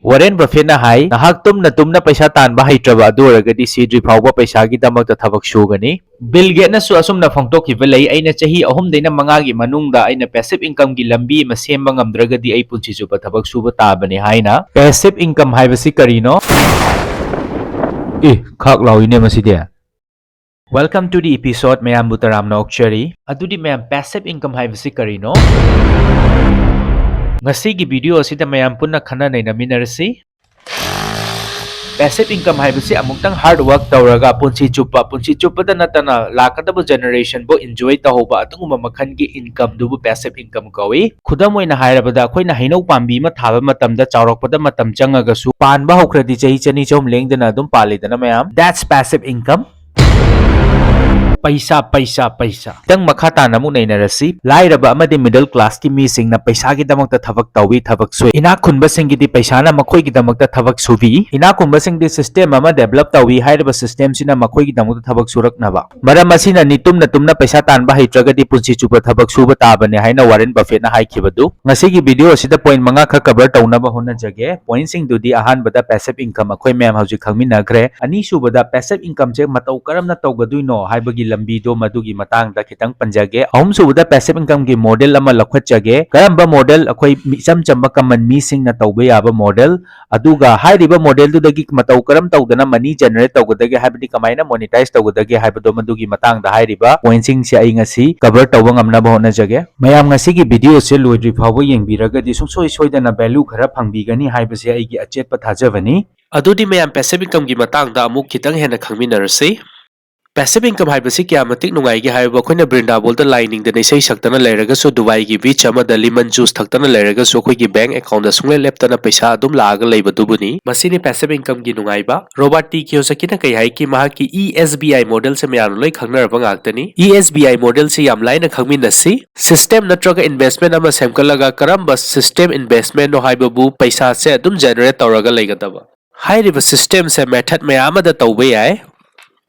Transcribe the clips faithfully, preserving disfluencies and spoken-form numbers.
Warren ꯕꯐꯦꯠꯅ ꯍꯥꯏ, ꯅꯍꯥꯛ ꯇꯨꯝꯅ ꯇꯨꯝꯅ ꯄꯩꯁꯥ ꯇꯥꯟꯕ ꯍꯩꯇ꯭ꯔꯕ ꯑꯗꯨ ꯑꯣꯏꯔꯒꯗꯤ ꯁꯤꯗ꯭ꯔꯤ ꯐꯥꯎꯕ ꯄꯩꯁꯥꯒꯤꯗꯃꯛꯇ ꯊꯕꯛ ꯁꯨꯒꯅꯤ꯫ ꯕꯤꯜ ꯒꯦꯠꯅꯁꯨ ꯑꯁꯨꯝꯅ ꯐꯣꯡꯗꯣꯛꯈꯤꯕ ꯂꯩ, "ꯑꯩꯅ ꯆꯍꯤ ꯑꯍꯨꯝꯗꯩꯅ ꯃꯉꯥꯒꯤ ꯃꯅꯨꯡꯗ ꯑꯩꯅ passive incomeꯒꯤ ꯂꯝꯕꯤ ꯑꯃ ꯁꯦꯝꯕ ꯉꯝꯗ꯭ꯔꯒꯗꯤ ꯑꯩ ꯄꯨꯟꯁꯤ ꯆꯨꯞꯄ ꯊꯕꯛ ꯁꯨꯕ ꯇꯥꯕꯅꯤ" ꯍꯥꯏꯅ꯫ Passive income ꯍꯥꯏꯕꯁꯤ ꯀꯔꯤꯅꯣ? ꯑꯦ, ꯈꯥꯛ ꯂꯥꯎꯏꯅꯦ ꯃꯁꯤꯗꯤ꯫ Welcome to the episode, ꯃꯌꯥꯝꯕꯨ ꯇꯔꯥꯝꯅ ꯑꯣꯛꯆꯔꯤ꯫ ꯑꯗꯨꯗꯤ ꯃꯌꯥꯝ, passive income ꯍꯥꯏꯕꯁꯤ ꯀꯔꯤꯅꯣ? ꯉꯁꯤꯒꯤ video ꯑꯁꯤꯗ ꯃꯌꯥꯝ ꯄꯨꯟꯅ ꯈꯟꯅ ꯅꯩꯅꯃꯤꯟꯅꯔꯁꯤ꯫ Passive income ꯍꯥꯏꯕꯁꯤ ꯑꯃꯨꯛꯇꯪ hard work ꯇꯧꯔꯒ ꯄꯨꯟꯁꯤ ꯆꯨꯞꯄ, ꯄꯨꯟꯁꯤ ꯆꯨꯞꯄꯗ ꯅꯠꯇꯅ ꯂꯥꯛꯀꯗꯕ generationꯕꯨ enjoy ꯇꯧꯍꯧꯕ ꯑꯗꯨꯒꯨꯝꯕ ꯃꯈꯜꯒꯤ incomeꯗꯨꯕꯨ passive income ꯀꯧꯏ꯫ ꯈꯨꯗꯝ ꯑꯣꯏꯅ ꯍꯥꯏꯔꯕꯗ, ꯑꯩꯈꯣꯏꯅ ꯍꯩꯅꯧ ꯄꯥꯝꯕꯤ ꯑꯃ ꯊꯥꯕ ꯃꯇꯝꯗ ꯆꯥꯎꯔꯛꯄꯗ ꯃꯇꯝ ꯆꯪꯉꯒꯁꯨ, ꯄꯥꯟꯕ ꯍꯧꯈ꯭ꯔꯗꯤ ꯆꯍꯤ ꯆꯅꯤ ꯆꯍꯨꯝ ꯂꯦꯡꯗꯅ ꯑꯗꯨꯝ ꯄꯥꯜꯂꯤꯗꯅ ꯃꯌꯥꯝ, that's passive income꯫ ꯄꯩꯁꯥ, ꯄꯩꯁꯥ, ꯄꯩꯁꯥ꯫ ꯈꯤꯇꯪ ꯃꯈꯥ ꯇꯥꯅ ꯑꯃꯨꯛ ꯅꯩꯅꯔꯁꯤ꯫ ꯂꯥꯏꯔꯕ ꯑꯃꯗꯤ middle classꯀꯤ ꯃꯤꯁꯤꯡꯅ ꯄꯩꯁꯥꯒꯤꯗꯃꯛꯇ ꯊꯕꯛ ꯇꯧꯏ, ꯊꯕꯛ ꯁꯨꯏ꯫ ꯏꯅꯥꯛ ꯈꯨꯟꯕꯁꯤꯡꯒꯤꯗꯤ ꯄꯩꯁꯥꯅ ꯃꯈꯣꯏꯒꯤꯗꯃꯛꯇ ꯊꯕꯛ ꯁꯨꯕꯤ꯫ ꯏꯅꯥꯛ ꯈꯨꯟꯕꯁꯤꯡꯗꯤ system ꯑꯃ develop ꯇꯧꯏ, ꯍꯥꯏꯔꯤꯕ systemꯁꯤꯅ ꯃꯈꯣꯏꯒꯤꯗꯃꯛꯇ ꯊꯕꯛ ꯁꯨꯔꯛꯅꯕ꯫ ꯃꯔꯝ ꯑꯁꯤꯅꯅꯤ ꯇꯨꯝꯅ ꯇꯨꯝꯅ ꯄꯩꯁꯥ ꯇꯥꯟꯕ ꯍꯩꯇ꯭ꯔꯒꯗꯤ ꯄꯨꯟꯁꯤ ꯆꯨꯞꯄ ꯊꯕꯛ ꯁꯨꯕ ꯇꯥꯕꯅꯤ ꯍꯥꯏꯅ ꯋꯥꯔꯦꯟ ꯕꯐꯦꯠꯅ ꯍꯥꯏꯈꯤꯕꯗꯨ꯫ ꯉꯁꯤꯒꯤ video ꯑꯁꯤꯗ point ꯃꯉꯥ ꯈꯛ cover ꯇꯧꯅꯕ ꯍꯣꯠꯅꯖꯒꯦ꯫ Pointꯁꯤꯡꯗꯨꯗꯤ, ꯑꯍꯥꯟꯕꯗ, passive income ꯑꯩꯈꯣꯏ ꯃꯌꯥꯝ ꯍꯧꯖꯤꯛ ꯈꯪꯃꯤꯟꯅꯈ꯭ꯔꯦ꯫ ꯑꯅꯤꯁꯨꯕꯗ, passive incomeꯁꯦ ꯃꯇꯧ ꯀꯔꯝꯅ ꯇꯧꯒꯗꯣꯏꯅꯣ ꯍꯥꯏꯕꯒꯤ ꯂꯝꯕꯤꯗꯣ, ꯃꯗꯨꯒꯤ ꯃꯇꯥꯡꯗ ꯈꯤꯇꯪ ꯄꯟꯖꯒꯦ꯫ ꯑꯍꯨꯝꯁꯨꯕꯗ, passive incomeꯒꯤ model ꯑꯃ ꯂꯧꯈꯠꯆꯒꯦ꯫ ꯀꯔꯝꯕ model? ꯑꯩꯈꯣꯏ ꯃꯤ-, ꯏꯆꯝ ꯆꯝꯕ common ꯃꯤꯁꯤꯡꯅ ꯇꯧꯕ ꯌꯥꯕ model꯫ ꯑꯗꯨꯒ ꯍꯥꯏꯔꯤꯕ modelꯗꯨꯗꯒꯤ ꯃꯇꯧ ꯀꯔꯝ ꯇꯧꯗꯅ money generate ꯇꯧꯒꯗꯒꯦ, ꯍꯥꯏꯕꯗꯤ ꯀꯃꯥꯏꯅ monetize ꯇꯧꯒꯗꯒꯦ ꯍꯥꯏꯕꯗꯣ, ꯃꯗꯨꯒꯤ ꯃꯇꯥꯡꯗ ꯍꯥꯏꯔꯤꯕ pointꯁꯤꯡꯁꯦ ꯑꯩ ꯉꯁꯤ cover ꯇꯧꯕ ꯉꯝꯅꯕ ꯍꯣꯠꯅꯖꯒꯦ꯫ ꯃꯌꯥꯝ, ꯉꯁꯤꯒꯤ videoꯁꯦ ꯂꯣꯏꯗ꯭ꯔꯤ ꯐꯥꯎꯕ ꯌꯦꯡꯕꯤꯔꯒꯗꯤ ꯁꯨꯡꯁꯣꯏ ꯁꯣꯏꯗꯅ value ꯈꯔ ꯐꯪꯕꯤꯒꯅꯤ ꯍꯥꯏꯕꯁꯦ ꯑꯩꯒꯤ ꯑꯆꯦꯠꯄ ꯊꯥꯖꯕꯅꯤ꯫ ꯑꯗꯨꯗꯤ ꯃꯌꯥꯝ, passive incomeꯒꯤ ꯃꯇꯥꯡꯗ ꯑꯃꯨꯛ ꯈꯤꯇꯪ ꯍꯦꯟꯅ ꯈꯪꯃꯤꯟꯅꯔꯁꯤ꯫ Passive income ꯍꯥꯏꯕꯁꯤ ꯀꯌꯥ ꯃꯇꯤꯛ ꯅꯨꯡꯉꯥꯏꯒꯦ ꯍꯥꯏꯕꯕꯨ, ꯑꯩꯈꯣꯏꯅ ꯕ꯭ꯔꯤꯟꯗꯥꯕꯣꯜꯗ ꯂꯥꯏ ꯅꯤꯡꯗꯅ ꯏꯁꯩ ꯁꯛꯇꯅ ꯂꯩꯔꯒꯁꯨ, ꯗꯨꯕꯥꯏꯒꯤ beach ꯑꯃꯗ lemon juice ꯊꯛꯇꯅ ꯂꯩꯔꯒꯁꯨ, ꯑꯩꯈꯣꯏꯒꯤ bank accountꯗ ꯁꯨꯡꯂꯦꯞ ꯂꯦꯞꯇꯅ ꯄꯩꯁꯥ ꯑꯗꯨꯝ ꯂꯥꯛꯑꯒ ꯂꯩꯕꯗꯨꯕꯨꯅꯤ꯫ ꯃꯁꯤꯅꯤ passive incomeꯒꯤ ꯅꯨꯡꯉꯥꯏꯕ꯫ ꯔꯣꯕꯥꯔꯠ ꯇꯤ ꯀꯤꯌꯣꯁꯥꯀꯤꯅ ꯀꯩ ꯍꯥꯏꯈꯤ? ꯃꯍꯥꯛꯀꯤ E S B I modelꯁꯦ ꯃꯌꯥꯝꯅ ꯂꯣꯏ ꯈꯪꯅꯔꯕ ꯉꯥꯛꯇꯅꯤ꯫ E S B I modelꯁꯤ ꯌꯥꯝ ꯂꯥꯏꯅ ꯈꯪꯃꯤꯟꯅꯁꯤ꯫ System ꯅꯠꯇ꯭ꯔꯒ investment ꯑꯃ ꯁꯦꯝꯒꯠꯂꯒ, ꯀꯔꯝꯕ system investmentꯅꯣ ꯍꯥꯏꯕꯕꯨ, ꯄꯩꯁꯥꯁꯦ ꯑꯗꯨꯝ generate ꯇꯧꯔꯒ ꯂꯩꯒꯗꯕ꯫ ꯍꯥꯏꯔꯤꯕ systemꯁꯦ method ꯃꯌꯥꯝ ꯑꯃꯗ ꯇꯧꯕ ꯌꯥꯏ꯫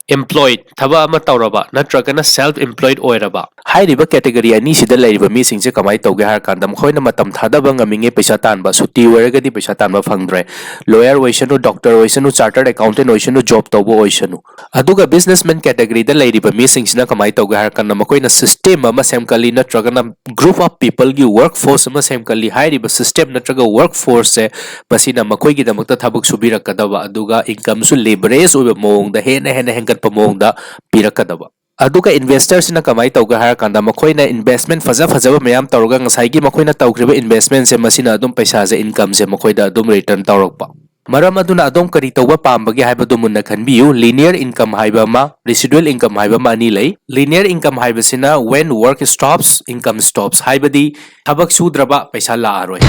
Employed, ꯊꯕꯛ ꯑꯃ ꯇꯧꯔꯕ ꯅꯠꯇ꯭ꯔꯒꯅ self employed ꯑꯣꯏꯔꯕ꯫ ꯍꯥꯏꯔꯤꯕ category ꯑꯅꯤꯁꯤꯗ ꯂꯩꯔꯤꯕ ꯃꯤꯁꯤꯡꯁꯦ ꯀꯃꯥꯏꯅ ꯇꯧꯒꯦ ꯍꯥꯏꯔ ꯀꯥꯟꯗ, ꯃꯈꯣꯏꯅ ꯃꯇꯝ ꯊꯥꯗꯕ ꯉꯝꯃꯤꯉꯩ ꯄꯩꯁꯥ ꯇꯥꯟꯕ, ꯁꯨꯇꯤ ꯑꯣꯏꯔꯒꯗꯤ ꯄꯩꯁꯥ ꯇꯥꯟꯕ ꯐꯪꯗ꯭ꯔꯦ꯫ Lawyer ꯑꯣꯏꯁꯅꯨ, doctor ꯑꯣꯏꯁꯅꯨ, chartered accountant ꯑꯣꯏꯁꯅꯨ, job ꯇꯧꯕ ꯑꯣꯏꯁꯅꯨ꯫ ꯑꯗꯨꯒ businessman category ꯗ ꯂꯩꯔꯤꯕ ꯃꯤꯁꯤꯡꯁꯤꯅ ꯀꯃꯥꯏꯅ ꯇꯧꯒꯦ ꯍꯥꯏꯔ ꯀꯥꯟꯗ, ꯃꯈꯣꯏꯅ system ꯑꯃ ꯁꯦꯝꯒꯠꯂꯤ ꯅꯠꯇ꯭ꯔꯒꯅ group of people ꯒꯤ workforce ꯑꯃ ꯁꯦꯝꯒꯠꯂꯤ꯫ ꯍꯥꯏꯔꯤꯕ system ꯅꯠꯇ꯭ꯔꯒ workforce ꯁꯦ, ꯃꯁꯤꯅ ꯃꯈꯣꯏꯒꯤꯗꯃꯛꯇ ꯊꯕꯛ ꯁꯨꯕꯤꯔꯛꯀꯗꯕ, ꯑꯗꯨꯒ income ꯁꯨ leverage ꯑꯣꯏꯕ ꯃꯑꯣꯡꯗ, ꯍꯦꯟꯅ ꯍꯦꯟꯅ ꯍꯦꯟꯒꯠꯄ ꯃꯑꯣꯡꯗ ꯄꯤꯔꯛꯀꯗꯕ꯫ ꯑꯗꯨꯒ investor ꯁꯤꯅ ꯀꯃꯥꯏꯅ ꯇꯧꯒꯦ ꯍꯥꯏꯔ ꯀꯥꯟꯗ, ꯃꯈꯣꯏꯅ investment ꯐꯖ ꯐꯖꯕ ꯃꯌꯥꯝ ꯇꯧꯔꯒ ꯉꯁꯥꯏꯒꯤ ꯃꯈꯣꯏꯅ ꯇꯧꯈ꯭ꯔꯤꯕ investment ꯁꯦ, ꯃꯁꯤꯅ ꯑꯗꯨꯝ ꯄꯩꯁꯥꯁꯦ, income ꯁꯦ ꯃꯈꯣꯏꯗ ꯑꯗꯨꯝ return ꯇꯧꯔꯛꯄ꯫ ꯃꯔꯝ ꯑꯗꯨꯅ ꯑꯗꯣꯝ ꯀꯔꯤ ꯇꯧꯕ ꯄꯥꯝꯕꯒꯦ ꯍꯥꯏꯕꯗꯨ ꯃꯨꯟꯅ ꯈꯟꯕꯤꯌꯨ꯫ Linear income ꯍꯥꯏꯕ ꯑꯃ, residual income ꯍꯥꯏꯕ ꯑꯃ, ꯑꯅꯤ ꯂꯩ꯫ Linear income ꯍꯥꯏꯕꯁꯤꯅ when work stops, income stops, ꯍꯥꯏꯕꯗꯤ ꯊꯕꯛ ꯁꯨꯗ꯭ꯔꯕ ꯄꯩꯁꯥ ꯂꯥꯛꯑꯔꯣꯏ꯫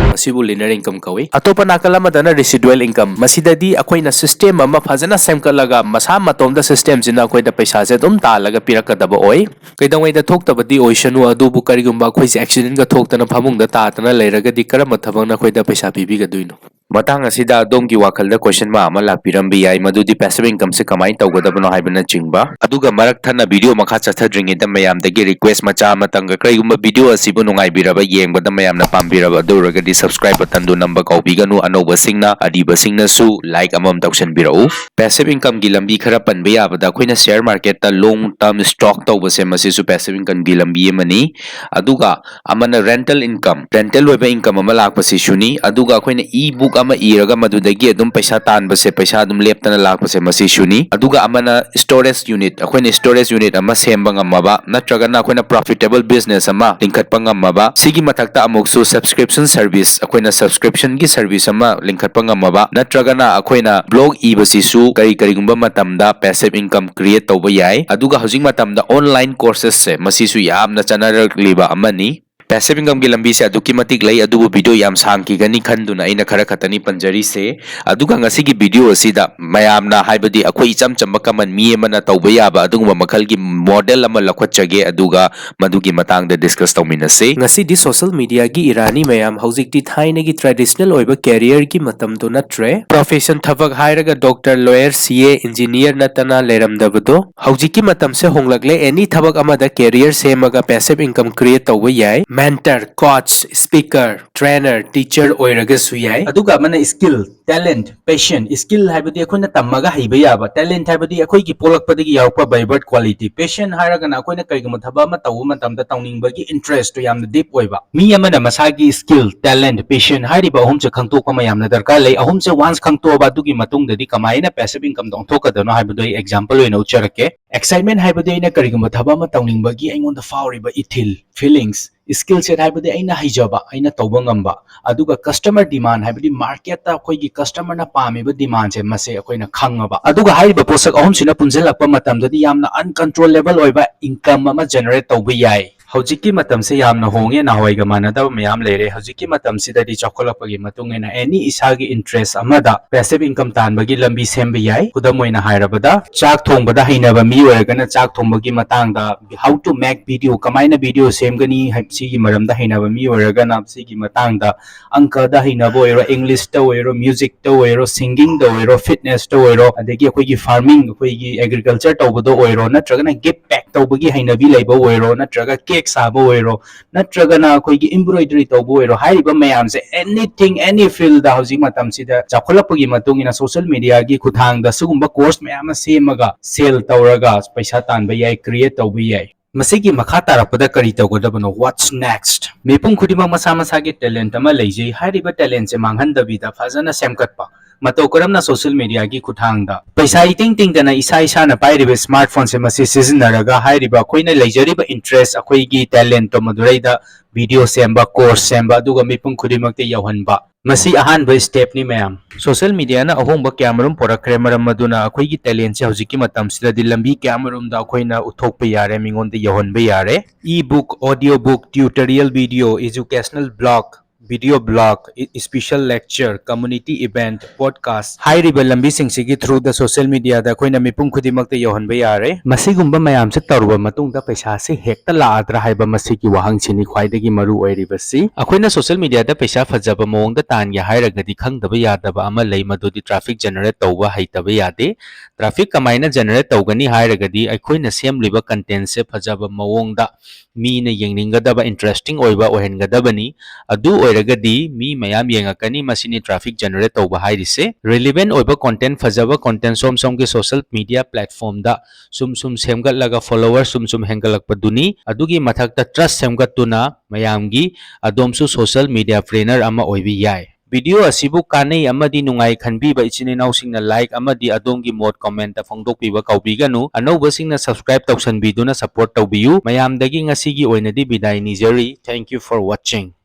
ꯃꯁꯤꯕꯨ linear income ꯀꯧꯏ꯫ ꯑꯇꯣꯞꯄ ꯅꯥꯀꯜ ꯑꯃꯗꯅ residual income꯫ ꯃꯁꯤꯗꯗꯤ ꯑꯩꯈꯣꯏꯅ system ꯑꯃ ꯐꯖꯅ ꯁꯦꯝꯒꯠꯂꯒ ꯃꯁꯥ ꯃꯇꯣꯝꯗ system ꯁꯤꯅ ꯑꯩꯈꯣꯏꯗ ꯄꯩꯁꯥꯁꯦ ꯑꯗꯨꯝ ꯇꯥꯜꯂꯒ ꯄꯤꯔꯛꯀꯗꯕ ꯑꯣꯏ꯫ ꯀꯩꯗꯧꯉꯩꯗ ꯊꯣꯛꯇꯕꯗꯤ ꯑꯣꯏꯁꯅꯨ, ꯑꯗꯨꯕꯨ ꯀꯔꯤꯒꯨꯝꯕ ꯑꯩꯈꯣꯏꯁꯦ accident ꯒ ꯊꯣꯛꯇꯅ ꯐꯃꯨꯡꯗ ꯇꯥꯗꯅ ꯂꯩꯔꯒꯗꯤ ꯀꯔꯝꯕ ꯊꯕꯛꯅ ꯑꯩꯈꯣꯏꯗ ꯄꯩꯁꯥ ꯄꯤꯕꯤꯒꯗꯣꯏꯅꯣ? ꯃꯇꯥꯡ ꯑꯁꯤꯗ ꯑꯗꯣꯝꯒꯤ ꯋꯥꯈꯜꯗ question mark ꯑꯃ ꯂꯥꯛꯄꯤꯔꯝꯕ ꯌꯥꯏ, ꯃꯗꯨꯗꯤ passive income ꯁꯦ ꯀꯃꯥꯏꯅ ꯇꯧꯒꯗꯕꯅꯣ ꯍꯥꯏꯕꯅꯆꯤꯡꯕ꯫ ꯑꯗꯨꯒ ꯃꯔꯛ ꯊꯠꯅ video ꯃꯈꯥ ꯆꯠꯊꯗ꯭ꯔꯤꯉꯩꯗ ꯃꯌꯥꯝꯗꯒꯤ request ꯃꯆꯥ ꯑꯃꯇꯪꯒ, ꯀꯔꯤꯒꯨꯝꯕ video ꯑꯁꯤꯕꯨ ꯅꯨꯡꯉꯥꯏꯕꯤꯔꯕ, ꯌꯦꯡꯕꯗ ꯃꯌꯥꯝꯅ ꯄꯥꯝꯕꯤꯔꯕ ꯑꯗꯨ ꯑꯣꯏꯔꯒꯗꯤ subscribe button ꯗꯨ ꯅꯝꯕ ꯀꯥꯎꯕꯤꯒꯅꯨ, ꯑꯅꯧꯕꯁꯤꯡꯅ, ꯑꯔꯤꯕꯁꯤꯡꯅꯁꯨ like ꯑꯃꯃꯝ ꯇꯧꯁꯟꯕꯤꯔꯛꯎ꯫ Passive income ꯒꯤ ꯂꯝꯕꯤ ꯈꯔ ꯄꯟꯕ ꯌꯥꯕꯗ, ꯑꯩꯈꯣꯏꯅ share market ꯇ long term stock ꯇꯧꯕꯁꯦ, ꯃꯁꯤꯁꯨ passive income ꯒꯤ ꯂꯝꯕꯤ ꯑꯃꯅꯤ꯫ ꯑꯗꯨꯒ ꯑꯃꯅ rental income, rental ꯑꯣꯏꯕ income ꯑꯃ ꯂꯥꯛꯄꯁꯤꯁꯨꯅꯤ꯫ ꯑꯗꯨꯒ ꯑꯩꯈꯣꯏꯅ e-book ꯑꯃ ꯏꯔꯒ ꯃꯗꯨꯗꯒꯤ ꯑꯗꯨꯝ ꯄꯩꯁꯥ ꯇꯥꯟꯕꯁꯦ, ꯄꯩꯁꯥ ꯑꯗꯨꯝ ꯂꯦꯞꯇꯅ ꯂꯥꯛꯄꯁꯦ, ꯃꯁꯤꯁꯨꯅꯤ꯫ ꯑꯗꯨꯒ ꯑꯃꯅ storage unit, ꯑꯩꯈꯣꯏꯅ storage unit ꯑꯃ ꯁꯦꯝꯕ ꯉꯝꯃꯕ, ꯅꯠꯇ꯭ꯔꯒꯅ ꯑꯩꯈꯣꯏꯅ profitable business ꯑꯃ ꯂꯤꯡꯈꯠꯄ ꯉꯝꯃꯕ, ꯁꯤꯒꯤ ꯃꯊꯛꯇ ꯑꯃꯨꯛꯁꯨ subscription service, ꯑꯩꯈꯣꯏꯅ subscription ꯒꯤ service ꯑꯃ ꯂꯤꯡꯈꯠꯄ ꯉꯝꯃꯕ, ꯅꯠꯇ꯭ꯔꯒꯅ ꯑꯩꯈꯣꯏꯅ blog ꯏꯕꯁꯤꯁꯨ ꯀꯔꯤ ꯀꯔꯤꯒꯨꯝꯕ ꯃꯇꯝꯗ passive income create ꯇꯧꯕ ꯌꯥꯏ꯫ ꯑꯗꯨꯒ ꯍꯧꯖꯤꯛ ꯃꯇꯝꯗ online courses ꯁꯦ, ꯃꯁꯤꯁꯨ ꯌꯥꯝꯅ ꯆꯠꯅꯔꯛꯂꯤꯕ ꯑꯃꯅꯤ꯫ Passive incomeꯒꯤ ꯂꯝꯕꯤꯁꯦ ꯑꯗꯨꯛꯀꯤ ꯃꯇꯤꯛ ꯂꯩ, ꯑꯗꯨꯕꯨ video ꯌꯥꯝ ꯁꯥꯡꯈꯤꯒꯅꯤ ꯈꯟꯗꯨꯅ ꯑꯩꯅ ꯈꯔ ꯈꯛꯇꯅꯤ ꯄꯟꯖꯔꯤꯁꯦ꯫ ꯑꯗꯨꯒ ꯉꯁꯤꯒꯤ video ꯑꯁꯤꯗ ꯃꯌꯥꯝꯅ, ꯍꯥꯏꯕꯗꯤ ꯑꯩꯈꯣꯏ ꯏꯆꯝ ꯆꯝꯕ common ꯃꯤ ꯑꯃꯅ ꯇꯧꯕ ꯌꯥꯕ ꯑꯗꯨꯒꯨꯝꯕ ꯃꯈꯜꯒꯤ model ꯑꯃ ꯂꯧꯈꯠꯆꯒꯦ, ꯑꯗꯨꯒ ꯃꯗꯨꯒꯤ ꯃꯇꯥꯡꯗ discuss ꯇꯧꯃꯤꯟꯅꯁꯤ꯫ ꯉꯁꯤꯗꯤ social mediaꯒꯤ ꯏꯔꯥꯅꯤ ꯃꯌꯥꯝ, ꯍꯧꯖꯤꯛꯇꯤ ꯊꯥꯏꯅꯒꯤ traditional ꯑꯣꯏꯕ careerꯒꯤ ꯃꯇꯝꯗꯣ ꯅꯠꯇ꯭ꯔꯦ꯫ Profession ꯊꯕꯛ ꯍꯥꯏꯔꯒ doctor, lawyer, C A, engineer ꯅꯠꯇꯅ ꯂꯩꯔꯝꯗꯕꯗꯣ꯫ ꯍꯧꯖꯤꯛꯀꯤ ꯃꯇꯝꯁꯦ ꯍꯣꯡꯂꯛꯂꯦ, any ꯊꯕꯛ ꯑꯃꯗ career ꯁꯦꯝꯃꯒ passive income create ꯇꯧꯕ ꯌꯥꯏ꯫ Mentor, coach, speaker, trainer, teacher ꯑꯣꯏꯔꯒꯁꯨ ꯌꯥꯏ꯫ ꯑꯗꯨꯒ ꯑꯃꯅ skill, talent, passion꯫ Skill ꯍꯥꯏꯕꯗꯤ ꯑꯩꯈꯣꯏꯅ ꯇꯝꯃꯒ ꯍꯩꯕ ꯌꯥꯕ, talent ꯍꯥꯏꯕꯗꯤ ꯑꯩꯈꯣꯏꯒꯤ ꯄꯣꯛꯂꯛꯄꯗꯒꯤ ꯌꯥꯎꯔꯛꯄ by birth quality, passion ꯍꯥꯏꯔꯒꯅ ꯑꯩꯈꯣꯏꯅ ꯀꯩꯒꯨꯝꯕ ꯊꯕꯛ ꯑꯃ ꯇꯧꯕ ꯃꯇꯝꯗ ꯇꯧꯅꯤꯡꯕꯒꯤ interestꯇꯣ ꯌꯥꯝꯅ deep ꯑꯣꯏꯕ꯫ ꯃꯤ ꯑꯃꯅ ꯃꯁꯥꯒꯤ skill, talent, passion ꯍꯥꯏꯔꯤꯕ ꯑꯍꯨꯝꯁꯦ ꯈꯪꯗꯣꯛꯄ ꯑꯃ ꯌꯥꯝꯅ ꯗꯔꯀꯥꯔ ꯂꯩ꯫ ꯑꯍꯨꯝꯁꯦ once ꯈꯪꯇꯣꯛꯑꯕ ꯑꯗꯨꯒꯤ ꯃꯇꯨꯡꯗꯗꯤ ꯀꯃꯥꯏꯅ passive incomeꯗ ꯑꯣꯟꯊꯣꯛꯀꯗꯣꯏꯅꯣ ꯍꯥꯏꯕꯗꯣ ꯑꯩ example ꯑꯣꯏꯅ ꯎꯠꯆꯔꯛꯀꯦ꯫ Excitement ꯍꯥꯏꯕꯗꯤ ꯑꯩꯅ ꯀꯔꯤꯒꯨꯝꯕ ꯊꯕꯛ ꯑꯃ ꯇꯧꯅꯤꯡꯕꯒꯤ ꯑꯩꯉꯣꯟꯗ ꯐꯥꯎꯔꯤꯕ ꯏꯊꯤꯜ, feelings꯫ Skill set ꯍꯥꯏꯕꯗꯤ ꯑꯩꯅ ꯍꯩꯖꯕ, ꯑꯩꯅ ꯇꯧꯕ ꯉꯝꯕ꯫ ꯑꯗꯨꯒ customer demand ꯍꯥꯏꯕꯗꯤ marketꯇ ꯑꯩꯈꯣꯏꯒꯤ customerꯅ ꯄꯥꯝꯃꯤꯕ demandꯁꯦ, ꯃꯁꯦ ꯑꯩꯈꯣꯏꯅ ꯈꯪꯉꯕ꯫ ꯑꯗꯨꯒ ꯍꯥꯏꯔꯤꯕ ꯄꯣꯠꯁꯛ ꯑꯍꯨꯝꯁꯤꯅ ꯄꯨꯟꯁꯤꯜꯂꯛꯄ ꯃꯇꯝꯗꯗꯤ ꯌꯥꯝꯅ uncontrollable ꯑꯣꯏꯕ income ꯑꯃ generate ꯇꯧꯕ ꯌꯥꯏ꯫ ꯍꯧꯖꯤꯛꯀꯤ ꯃꯇꯝꯁꯦ ꯌꯥꯝꯅ ꯍꯣꯡꯉꯦ, ꯅꯍꯥꯟꯋꯥꯏꯒ ꯃꯥꯟꯅꯗꯕ ꯃꯌꯥꯝ ꯂꯩꯔꯦ꯫ ꯍꯧꯖꯤꯛꯀꯤ ꯃꯇꯝꯁꯤꯗꯗꯤ ꯆꯥꯎꯈꯠꯂꯛꯄꯒꯤ ꯃꯇꯨꯡ ꯏꯟꯅ any ꯏꯁꯥꯒꯤ interest ꯑꯃꯗ passive income ꯇꯥꯟꯕꯒꯤ ꯂꯝꯕꯤ ꯁꯦꯝꯕ ꯌꯥꯏ꯫ ꯈꯨꯗꯝ ꯑꯣꯏꯅ ꯍꯥꯏꯔꯕꯗ, ꯆꯥꯛ ꯊꯣꯡꯕꯗ ꯍꯩꯅꯕ ꯃꯤ ꯑꯣꯏꯔꯒꯅ ꯆꯥꯛ ꯊꯣꯡꯕꯒꯤ ꯃꯇꯥꯡꯗ, how to make video, ꯀꯃꯥꯏꯅ video ꯁꯦꯝꯒꯅꯤ ꯍꯥꯏ-, ꯁꯤꯒꯤ ꯃꯔꯝꯗ ꯍꯩꯅꯕ ꯃꯤ ꯑꯣꯏꯔꯒꯅ ꯁꯤꯒꯤ ꯃꯇꯥꯡꯗ, ꯑꯪꯀꯗ ꯍꯩꯅꯕ ꯑꯣꯏꯔꯣ, Englishꯇ ꯑꯣꯏꯔꯣ, musicꯇ ꯑꯣꯏꯔꯣ, singingꯗ ꯑꯣꯏꯔꯣ, fitnessꯇ ꯑꯣꯏꯔꯣ, ꯑꯗꯒꯤ ꯑꯩꯈꯣꯏꯒꯤ farming, ꯑꯩꯈꯣꯏꯒꯤ agriculture ꯇꯧꯕꯗ ꯑꯣꯏꯔꯣ, ꯅꯠꯇ꯭ꯔꯒꯅ gift pack ꯇꯧꯕꯒꯤ ꯍꯩꯅꯕꯤ ꯂꯩꯕ ꯑꯣꯏꯔꯣ, ꯅꯠꯇ꯭ꯔꯒ cake ꯁꯥꯕ ꯑꯣꯏꯔꯣ, ꯅꯠꯇ꯭ꯔꯒꯅ ꯑꯩꯈꯣꯏꯒꯤ embroidery ꯇꯧꯕ ꯑꯣꯏꯔꯣ, ꯍꯥꯏꯔꯤꯕ ꯃꯌꯥꯝꯁꯦ, anything, any fieldꯗ ꯍꯧꯖꯤꯛ ꯃꯇꯝꯁꯤꯗ ꯆꯥꯎꯈꯠꯂꯛꯄꯒꯤ ꯃꯇꯨꯡ ꯏꯟꯅ social mediaꯒꯤ ꯈꯨꯠꯊꯥꯡꯗ ꯁꯤꯒꯨꯝꯕ course ꯃꯌꯥꯝ ꯑꯃ ꯁꯦꯝꯃꯒ sell ꯇꯧꯔꯒ ꯄꯩꯁꯥ ꯇꯥꯟꯕ ꯌꯥꯏ, create ꯇꯧꯕ ꯌꯥꯏ꯫ ꯃꯁꯤꯒꯤ ꯃꯈꯥ ꯇꯥꯔꯛꯄꯗ ꯀꯔꯤ ꯇꯧꯒꯗꯕꯅꯣ? What's next? ꯃꯤꯄꯨꯝ ꯈꯨꯗꯤꯡꯃꯛ ꯃꯁꯥ ꯃꯁꯥꯒꯤ talent ꯑꯃ ꯂꯩꯖꯩ꯫ ꯍꯥꯏꯔꯤꯕ talentꯁꯦ ꯃꯥꯡꯍꯟꯗꯕꯤꯗ ꯐꯖꯅ ꯁꯦꯝꯒꯠꯄ, ꯃꯇꯧ ꯀꯔꯝꯅ social mediaꯒꯤ ꯈꯨꯠꯊꯥꯡꯗ ꯄꯩꯁꯥ ꯏꯇꯤꯡ ꯇꯤꯡꯗꯅ ꯏꯁꯥ ꯏꯁꯥꯅ ꯄꯥꯏꯔꯤꯕ smartphoneꯁꯦ ꯃꯁꯤ ꯁꯤꯖꯤꯟꯅꯔꯒ ꯍꯥꯏꯔꯤꯕ ꯑꯩꯈꯣꯏꯅ ꯂꯩꯖꯔꯤꯕ interest, ꯑꯩꯈꯣꯏꯒꯤ talentꯇꯣ ꯃꯗꯨꯗꯩꯗ video ꯁꯦꯝꯕ, course ꯁꯦꯝꯕ, ꯑꯗꯨꯒ ꯃꯤꯄꯨꯝ ꯈꯨꯗꯤꯡꯃꯛꯇ ꯌꯧꯍꯟꯕ, ꯃꯁꯤ ꯑꯍꯥꯟꯕ stepꯅꯤ ꯃꯌꯥꯝ꯫ Social mediaꯅ ꯑꯍꯣꯡꯕ ꯀꯌꯥꯃꯔꯨꯝ ꯄꯨꯔꯛꯈ꯭ꯔꯦ, ꯃꯔꯝ ꯑꯗꯨꯅ ꯑꯩꯈꯣꯏꯒꯤ talentꯁꯦ ꯍꯧꯖꯤꯛꯀꯤ ꯃꯇꯝꯁꯤꯗꯗꯤ ꯂꯝꯕꯤ ꯀꯌꯥꯃꯔꯨꯝꯗ ꯑꯩꯈꯣꯏꯅ ꯎꯠꯊꯣꯛꯄ ꯌꯥꯔꯦ, ꯃꯤꯉꯣꯟꯗ ꯌꯧꯍꯟꯕ ꯌꯥꯔꯦ꯫ E-book, audiobook, tutorial video, educational blog, video blog, special lecture, community event, podcast ꯍꯥꯏꯔꯤꯕ ꯂꯝꯕꯤꯁꯤꯡꯁꯤꯒꯤ throughꯗ social mediaꯗ ꯑꯩꯈꯣꯏꯅ ꯃꯤꯄꯨꯝ ꯈꯨꯗꯤꯡꯃꯛꯇ ꯌꯧꯍꯟꯕ ꯌꯥꯔꯦ꯫ ꯃꯁꯤꯒꯨꯝꯕ ꯃꯌꯥꯝꯁꯦ ꯇꯧꯔꯕ ꯃꯇꯨꯡꯗ ꯄꯩꯁꯥꯁꯦ ꯍꯦꯛꯇ ꯂꯥꯛꯑꯗ꯭ꯔꯥ ꯍꯥꯏꯕ ꯃꯁꯤꯒꯤ ꯋꯥꯍꯪꯁꯤꯅꯤ ꯈ꯭ꯋꯥꯏꯗꯒꯤ ꯃꯔꯨ ꯑꯣꯏꯔꯤꯕꯁꯤ꯫ ꯑꯩꯈꯣꯏꯅ social mediaꯗ ꯄꯩꯁꯥ ꯐꯖꯕ ꯃꯑꯣꯡꯗ ꯇꯥꯟꯒꯦ ꯍꯥꯏꯔꯒꯗꯤ ꯈꯪꯗꯕ ꯌꯥꯗꯕ ꯑꯃ ꯂꯩ, ꯃꯗꯨꯗꯤ traffic generate ꯇꯧꯕ ꯍꯩꯇꯕ ꯌꯥꯗꯦ꯫ Traffic ꯀꯃꯥꯏꯅ generate ꯇꯧꯒꯅꯤ ꯍꯥꯏꯔꯒꯗꯤ ꯑꯩꯈꯣꯏꯅ ꯁꯦꯝꯂꯤꯕ contentꯁꯦ ꯐꯖꯕ ꯃꯑꯣꯡꯗ ꯃꯤꯅ ꯌꯦꯡꯅꯤꯡꯒꯗꯕ, interesting ꯑꯣꯏꯕ ꯑꯣꯏꯍꯟꯒꯗꯕꯅꯤ꯫ ꯑꯗꯨ ꯑꯣꯏꯔꯒꯗꯤ ꯃꯤ ꯃꯌꯥꯝ ꯌꯦꯡꯉꯛꯀꯅꯤ꯫ ꯃꯁꯤꯅꯤ traffic generate ꯇꯧꯕ ꯍꯥꯏꯔꯤꯁꯦ꯫ Relevant ꯑꯣꯏꯕ content, ꯐꯖꯕ content ꯁꯣꯝ ꯁꯣꯝꯒꯤ social media platformꯗ ꯁꯨꯝ ꯁꯨꯝ ꯁꯦꯝꯒꯠꯂꯒ follower ꯁꯨꯝ ꯁꯨꯝ ꯍꯦꯟꯒꯠꯂꯛꯄꯗꯨꯅꯤ꯫ ꯑꯗꯨꯒꯤ ꯃꯊꯛꯇ trust ꯁꯦꯝꯒꯠꯇꯨꯅ ꯃꯌꯥꯝꯒꯤ ꯑꯗꯣꯝꯁꯨ social media planner ꯑꯃ ꯑꯣꯏꯕ ꯌꯥꯏ꯫ Video ꯑꯁꯤꯕꯨ ꯀꯥꯟꯅꯩ ꯑꯃꯗꯤ ꯅꯨꯡꯉꯥꯏ ꯈꯟꯕꯤꯕ ꯏꯆꯤꯟ ꯏꯅꯥꯎꯁꯤꯡꯅ like ꯑꯃꯗꯤ ꯑꯗꯣꯝꯒꯤ ꯃꯣꯠ commentꯇ ꯐꯣꯡꯗꯣꯛꯄꯤꯕ ꯀꯥꯎꯕꯤꯒꯅꯨ꯫ ꯑꯅꯧꯕꯁꯤꯡꯅ subscribe ꯇꯧꯁꯟꯕꯤꯗꯨꯅ support ꯇꯧꯕꯤꯌꯨ꯫ ꯃꯌꯥꯝꯗꯒꯤ ꯉꯁꯤꯒꯤ ꯑꯣꯏꯅꯗꯤ ꯕꯤꯗꯥꯏ ꯅꯤꯖꯔꯤ꯫ Thank you for watching꯫